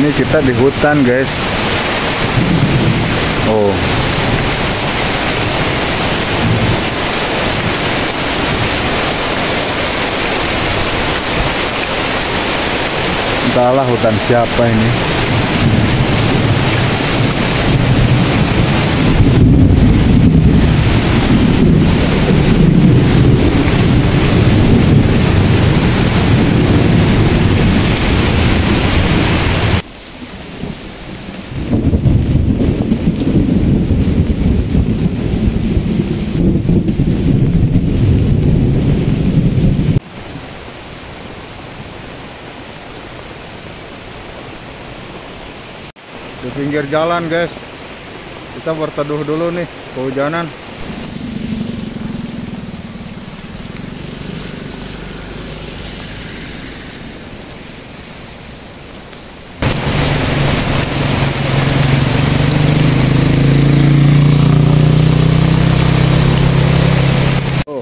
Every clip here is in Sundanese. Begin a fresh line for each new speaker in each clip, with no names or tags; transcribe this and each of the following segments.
Ini kita di hutan, guys. Oh. Entahlah hutan siapa ini. Di pinggir jalan, guys, kita berteduh dulu nih, kehujanan. Oh.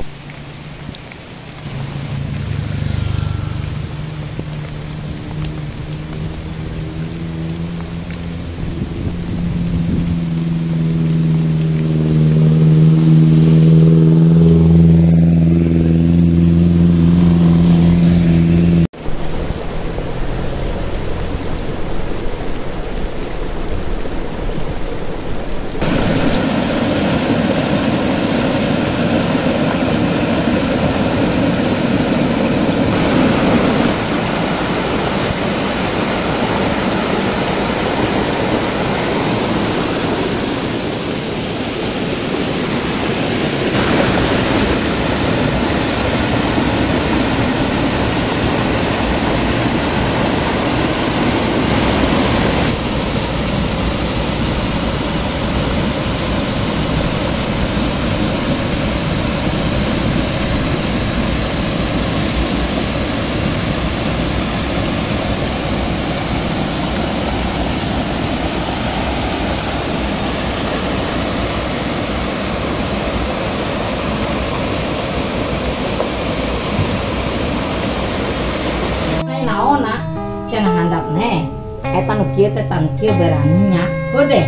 Eta nu kieu teh tan kieu beraninya. Heuh deh.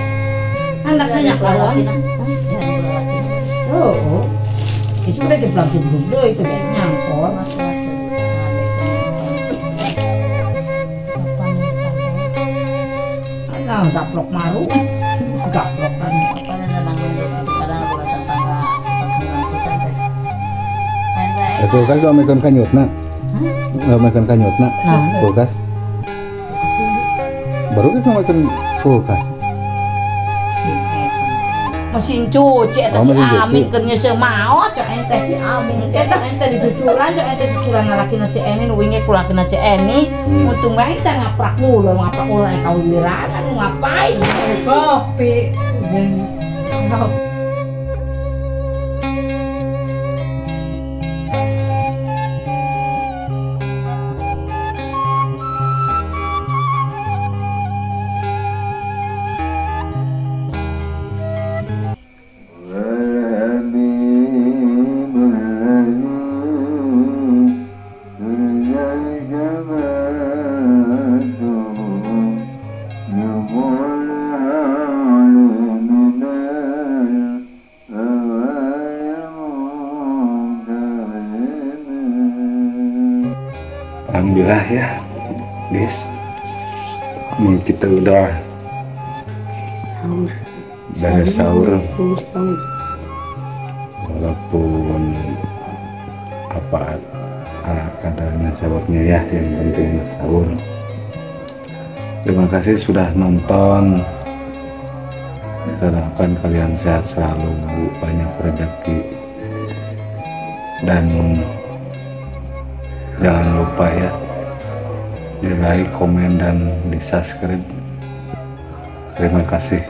Handapna nya kalon. Oh. Itu teh jeblak-jebluk deui teh nyangkol. Nah, gaplok maru. Gaplokan.
Kulkas gak makan kanyutna. Gak makan kanyutna. Kulkas. Baru kita makan kulkas.
Mesin cuci eta si Amin keur nyeuseuh maot cek ente si Amin cek eta ente dicucuran cek ente dicucuran ngalakina Cek Eni nu wingi kulakina Cek Eni untung wae can ngaprak ulur aya kawiwiran ngapain
kopi.
Alhamdulillah ya, guys. Ini kita udah
sahur.
Udah sahur. Walaupun apa ala kadarnya sahurnya ya, yang penting sahur. Terima kasih sudah nonton. Kita doakan kalian sehat selalu, banyak rezeki, dan jangan lupa ya di like, komen, dan di subscribe. Terima kasih.